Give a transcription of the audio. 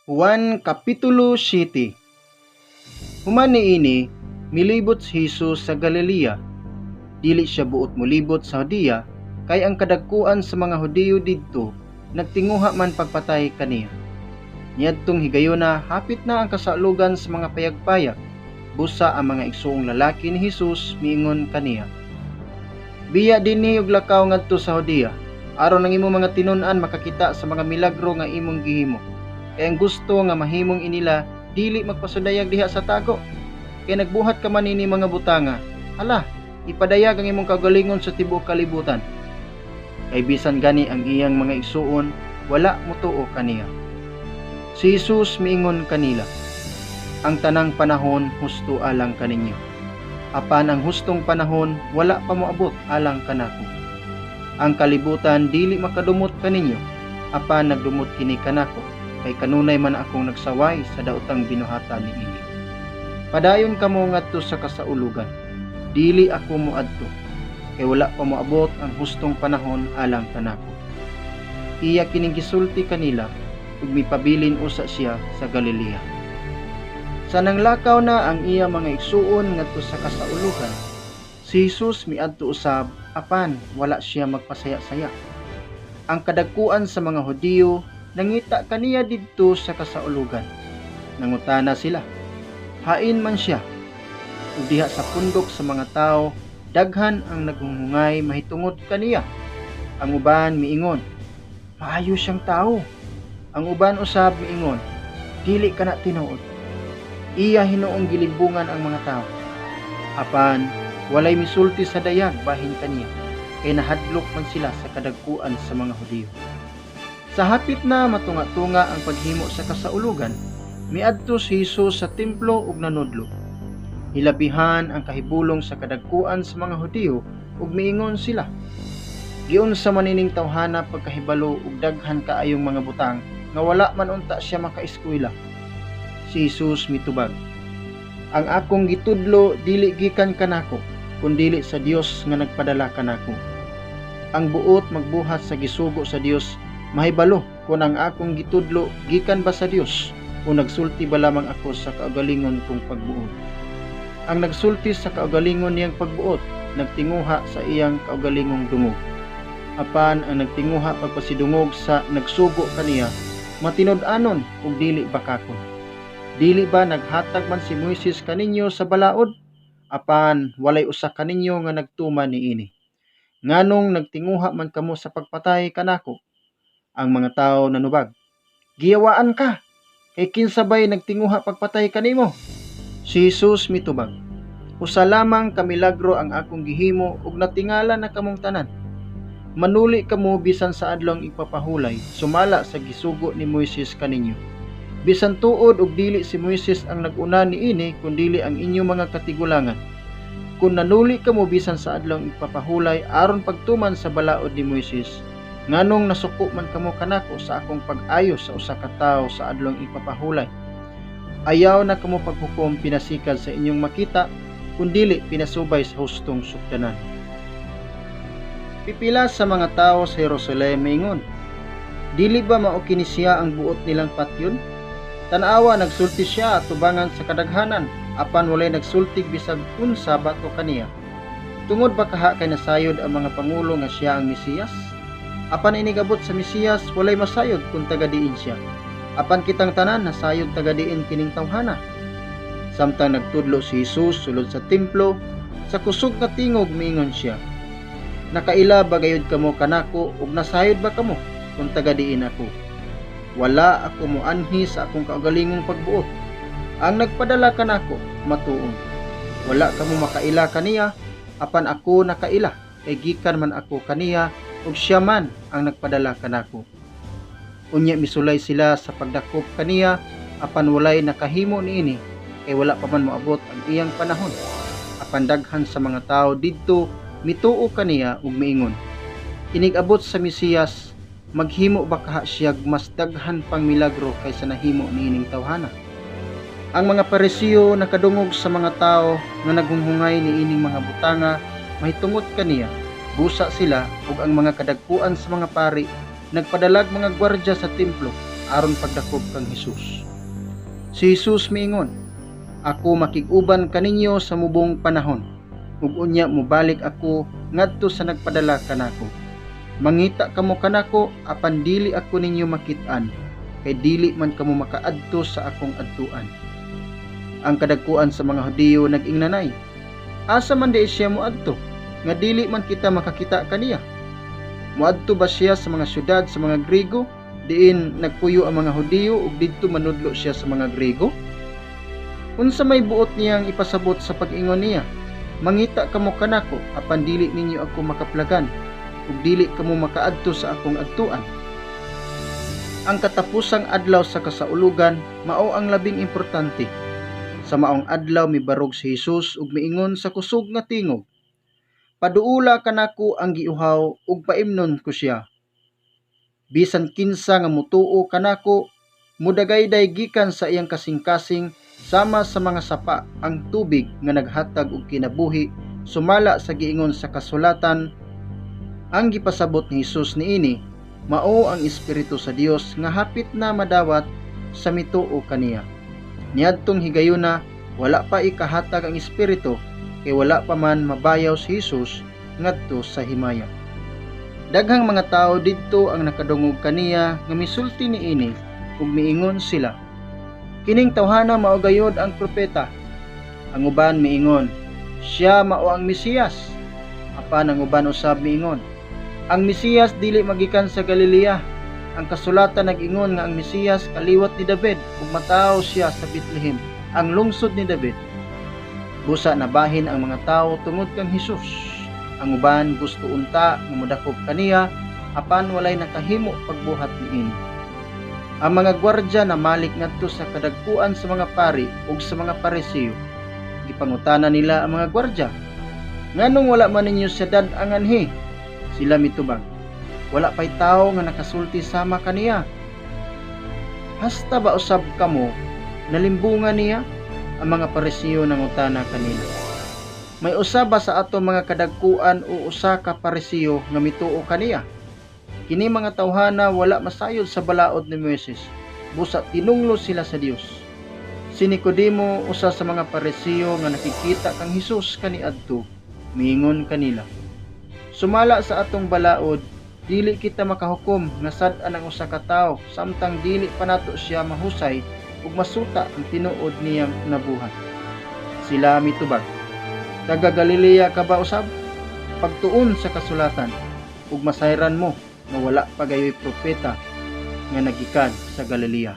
Juan Kapitulo 7. Human niini, milibot si Jesus sa Galilea. Dili siya buot molibot sa Judea kay ang kadagkuan sa mga Hudiyo didto nagtinguha man pagpatay kaniya. Niadtong higayona, hapit na ang kasaulogan sa mga payag-payag. Busa ang mga igsuong lalaki ni Jesus miingon kaniya, "Biya dinhi ug lakaw ngadto sa Judea aron ang imong mga tinun-an makakita sa mga milagro nga imong gihimo. Kay ang gusto nga mahimong inila dili magpasundayag diha sa tago. Kay nagbuhat ka man ini mga butanga, hala, ipadayag ang imong kaugalingon sa tibuok kalibutan." Kay bisan gani ang iyang mga igsuon wala motuo kaniya. Si Jesus miingon kanila, "Ang tanang panahon husto alang kaninyo. Apan ang hustong panahon wala pa moabot alang kanako. Ang kalibutan dili makadumot kaninyo, apan nagdumot kini kanako kay kanunay man akong nagsaway sa daotang binuhatan niini. Padayon kamo ngadto sa kasaulugan. Dili ako moadto, kay wala pa moabot ang hustong panahon alang kanako." Iya kining gisulti kanila ug mipabilin usa siya sa Galilea. Sa nanglakaw na ang iya mga igsuon ngadto sa kasaulugan, si Jesus miadto usab, apan wala siya magpasaya-saya. Ang kadagkuan sa mga Hudiyo nangita kaniya didto sa kasaulugan. Nangutana sila, "Hain man siya?" Ug diha sa pundok sa mga tawo, daghan ang naghunghungay mahitungod kaniya. Ang uban miingon, "Maayo siyang tawo." Ang uban usab miingon, "Dili kana tinuod. Iya hinuong gilimbungan ang mga tawo." Apan walay misulti sa dayag bahin kaniya, kay nahadlok man sila sa kadagkuan sa mga Hudiyo. Sa hapit na matunga-tunga ang paghimo sa kasaulugan, miadto si Jesus sa templo ug nanudlo. Hilabihan ang kahibulong sa kadagkuan sa mga Hudiyo ug miingon sila, "Giunsa man ining tawhana pagkahibalo og daghan kaayong mga butang nga wala man unta siya makaeskwela?" Si Jesus mitubag, "Ang akong gitudlo dili gikan kanako, kundili sa Dios nga nagpadala kanako. Ang buot magbuhat sa gisugo sa Dios mahibalo kung ang akong gitudlo gikan ba sa Dios o nagsulti ba lamang ako sa kaugalingon kong pagbuot. Ang nagsulti sa kaugalingon niyang pagbuot nagtinguha sa iyang kaugalingong dungog. Apan ang nagtinguha pagpasidungog sa nagsugo kaniya matinud-anon ug dili bakakon. Dili ba naghatag man si Moises kaninyo sa balaod? Apan walay usa kaninyo nga nagtuman niini. Nganong nagtinguha man kamo sa pagpatay kanako?" Ang mga tawo nanubag, "Giyawaan ka! Kay kinsa bay nagtinguha pagpatay kanimo?" Si Jesus mitubag, "Usa lamang ka milagro ang akong gihimo ug natingala na kamong tanan. Manuli kamo bisan sa Adlawng Igpapahulay sumala sa gisugo ni Moises kaninyo. Bisan tuod og dili si Moises ang nag-una niini kundili ang inyong mga katigulangan. Kung nanuli kamo bisan sa Adlawng Igpapahulay aron pagtuman sa balaod ni Moises, nganong nasuko man kamo kanako sa akong pag-ayo sa usa ka tawo sa Adlawng Igpapahulay? Ayaw na kamo paghukom pinasikad sa inyong makita, kundili pinasubay sa hustong sukdanan." Pipila sa mga tawo sa Jerusalem miingon, "Dili ba mao kini siya ang buot nilang patyon? Tan-awa, nagsulti siya atubangan sa kadaghanan, apan walay nagsultig bisag unsa batok kaniya. Tungod ba kaha kay nasayod ang mga pangulo nga siya ang Mesiyas? Apan inigabot sa Mesiyas, walay masayod kung taga diin siya. Apan kitang tanan nasayod taga diin kining tawhana." Samtang nagtudlo si Jesus sulod sa templo, sa kusog nga tingog miingon siya, "Nakaila ba gayud kamo kanako ug nasayod ba kamo kung taga diin ako? Wala ako moanhi sa akong kaugalingong pagbuot. Ang nagpadala kanako matuod. Wala kamo makaila kaniya, apan ako nakaila kay gikan man ako kaniya ug siya man ang nagpadala kanako." Unya misulay sila sa pagdakop kaniya, apan walay nakahimo niini kay wala pa man moabot ang iyang panahon. Apan daghan sa mga tawo didto mituo kaniya ug miingon, "Inig-abot sa Mesiyas, maghimo ba kaha siya mas daghan pang milagro kaysa nahimo niining tawhana?" Ang mga Parisiyo nakadungog sa mga tawo nga naghunghungay niining mga butanga mahitungod kaniya. Busa sila ug ang mga kadagkuan sa mga pari nagpadalag mga gwardya sa templo aron pagdakop kang Hesus. Si Hesus miingon, "Ako makig-uban kaninyo sa mubong panahon, ug unya mobalik ako ngadto sa nagpadala kanako. Mangita kamo kanako apan dili ako ninyo makit-an, kay dili man kamo makaadto sa akong adtuan." Ang kadagkuan sa mga Hudiyo nag-ingnanay, "Asa man diay siya moadto nga dili man kita makakita kaniya? Moadto ba siya sa mga syudad sa mga Grigo diin nagpuyo ang mga Hudiyo ug didto manudlo siya sa mga Grigo? Unsa may buot niyang ipasabot sa pag-ingon niya, 'Mangita kamo kanako apan dili ninyo ako makaplagan ug dili kamo makaadto sa akong adtuan'?" Ang katapusang adlaw sa kasaulugan mao ang labing importante. Sa maong adlaw mibarog si Hesus ug miingon sa kusog nga tingog, "Paduula kanako ang giuhaw ug paimnon ko siya. Bisan kinsa nga motuo kanako, mudagayday gikan sa iyang kasing-kasing sama sa mga sapa ang tubig nga naghatag og kinabuhi, sumala sa giingon sa kasulatan." Ang gipasabot ni Hesus niini mao ang Espiritu sa Dios nga hapit na madawat sa mituo kaniya. Niadtong higayuna wala pa ikahatag ang Espiritu kay wala pa man mabayaw si Hesus ngadto sa himaya. Daghang mga tawo didto ang nakadungog kaniya nga misulti niini ug miingon sila, "Kining tawhana mao gayod ang propeta." Ang uban miingon, "Siya mao ang Mesiyas." Apan ang uban usab miingon, "Ang Mesiyas dili magikan sa Galilea. Ang kasulatan nag-ingon nga ang Mesiyas kaliwat ni David ug matawo siya sa Bethlehem, ang lungsod ni David." Busa nabahin ang mga tawo tungod kang Hesus. Ang uban gusto unta nga modakop kaniya apan walay nakahimo pagbuhat niini. Ang mga gwardya namalik ngadto sa kadagkuan sa mga pari ug sa mga Pariseo. Gipangutana nila ang mga gwardya, "Nganong wala man ninyo siya dad-ang anhi?" Sila mitubag, "Wala pay tawo nga nakasulti sama kaniya. Hasta ba usab kamo nalimbungan niya?" Ang mga Pariseo nangutana kanila, "May usa ba sa ato mga kadagkuan o usa ka Pariseo nga mituo kaniya? Kini mga tawhana wala masayod sa balaod ni Moises. Busa tinunglo sila sa Dios." Si Nicodemo, usa sa mga Pariseo nga nakikita kang Hesus kaniadto, miingon kanila, "Sumala sa atong balaod, dili kita makahukom nga sad-an ang usa ka tawo samtang dili pa nato siya mahusay ug masuta ang tinuod niyang nabuhat." Sila mitubag, "Taga Galilea ka ba usab? Pagtuon sa kasulatan ug masayran mo nga wala pa gayoy propeta nga nagikan sa Galilea."